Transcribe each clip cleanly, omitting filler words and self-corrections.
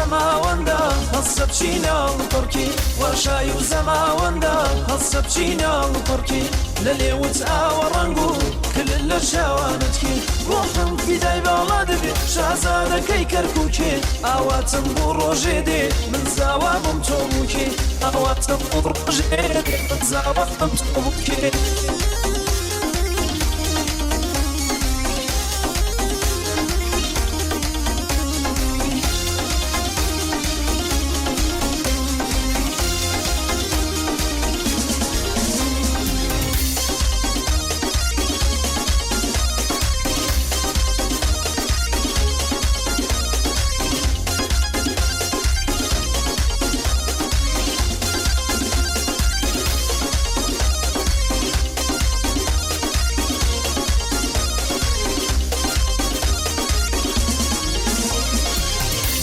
زەماوەندە هەڵسە بچینە هەڵپەڕکێ، وا شای و زەماوەندە هەڵسە بچینە هەڵپەڕکێ، لە لێوت ئاوە ڕەنگ و کلل لە چاوانت کێ، ڕۆحم فیدای باڵات بێ شازادەکەی کەرکوکێ، ئاواتم بوو ڕۆژێ دێ من زاوا بم تۆ بووکێ، ئاواتم بوو ڕۆژێ دێ من زاوا بم تۆ بووکێ.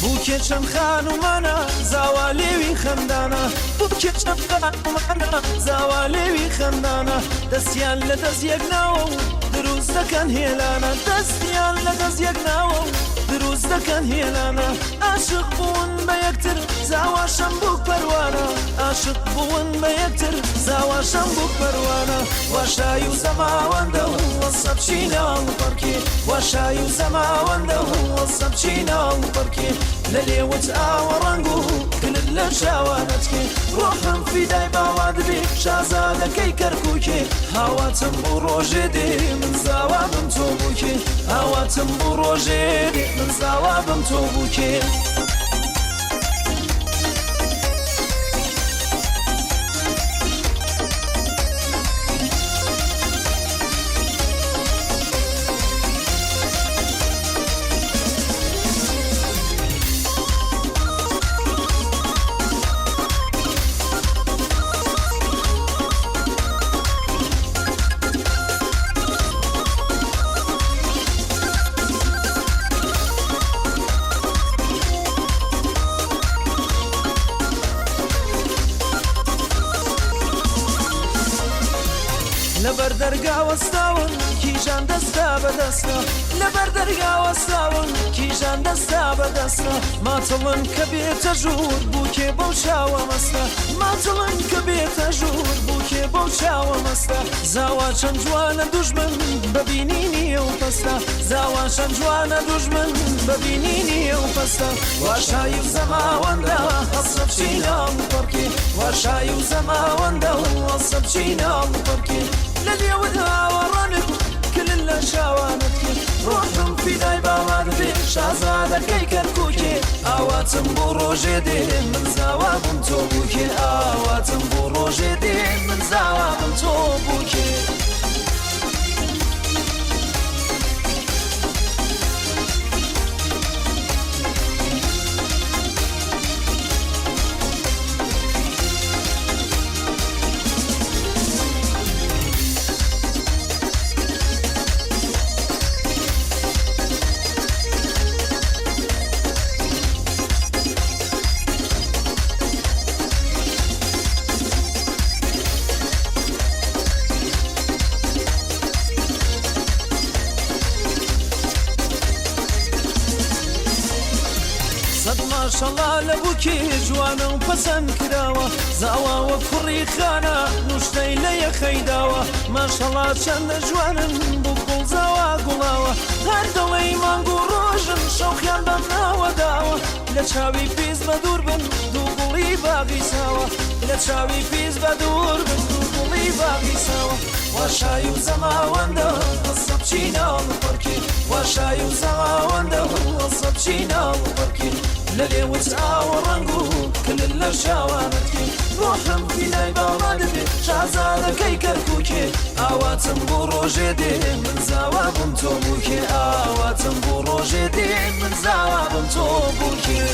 بووکێ چەند خانوومانە زاوا لێوی خەندانە، بووکێ چەند خانوومانە زاوا لێوی خەندانە، دەستیان لە دەست یەک ناوە و دروست دەکەن هێلانە، دەستیان لە دەست یەک ناوە و دروست دەکەن هێلانە، ئاشق بوون بە یەکتر زاوا شەمبووک پەروانە، ئاشق بوون بە یەکتر زاوا شەمبووک پەروانە، وا شای و زەماوەندە و وەسە بچینە هەڵپەڕکێ، وا شای و زەماوەندە و وەسە بچینە هەڵپەڕکێ، لە لێوت ئاوە ڕەنگ و کلت لە چاوانت کێ، ڕۆحم فیدای باڵات بێ شازادەکەی کەرکووکێ، هاواتم بوو ڕۆژێ دێ من زاوا بم تۆ بووکێ، هاواتم بوو ڕۆژێ دێ من زاوا بم تۆ بووکێ. لەبەر دەرگا وەستاون کیژان دەستا بە دەستە، لەبەر دەرگا وەستاون کیژان دەستا بە دەستە، ماتڵن کە بێتە ژوور بووکێ بەو چاوە مەستە، ماتڵن کە بێتە ژوور بووکێ بەو چاوە مەستە، زاوا چەند جوانە دوژمن بە بینینی ئەو پەستە، زاوا چەند جوانە دوژمن بە بینینی ئەو پەستە، وا شایی و زەماوەندە هەڵسە بچینە هەڵپەڕکێ، وا شایی و زەماوەندە هەڵسە بچینە هەڵپەڕکێ، لە لێوت ئاوە ڕەنگ کلل لە چاوانت کێ، ڕۆحم فیدای باڵات بێ شازادەکەی کەرکوکێ، ئاواتم بوو ڕۆژێ دێ من زاوا بم تۆ بووکێ، ئاواتم بوو ڕۆژێ دێ من زاوا بم تۆ بووکێ. سەد ماشەڵا لە بووکێ جوانە و پەسەند کراوە، زاوا وەک کوڕی خانە نوشتەی لە یەخەی داوە، ماشەڵا چەندە جوانن بووک گوڵ زاوا گوڵاوە، هەر دەڵێی مانگ و ڕۆژن شەوقیان بەم ناوە داوە، لە چاوی پیس بە دوور بن دوو گوڵی باغی ساوە، لە چاوی پیس بە دوور بن دوو گوڵی باغی ساوە، وا شای و زەماوەندە هەڵسە بچینە هەڵپەڕکێ، وا شای و زەماوەندە هەڵسە بچینە هەڵپەڕکێ، لە لێوت ئاوە ڕەنگ و کلل لە چاوانت کێ، ڕۆحم فیدای باڵات بێ شازادەکەی کەرکوکێ، ئاواتم بوو ڕۆژێ دێ من زاوا بم تۆ بووکێ، ئاواتم بوو ڕۆژێ دێ من زاوا بم تۆ بووکێ.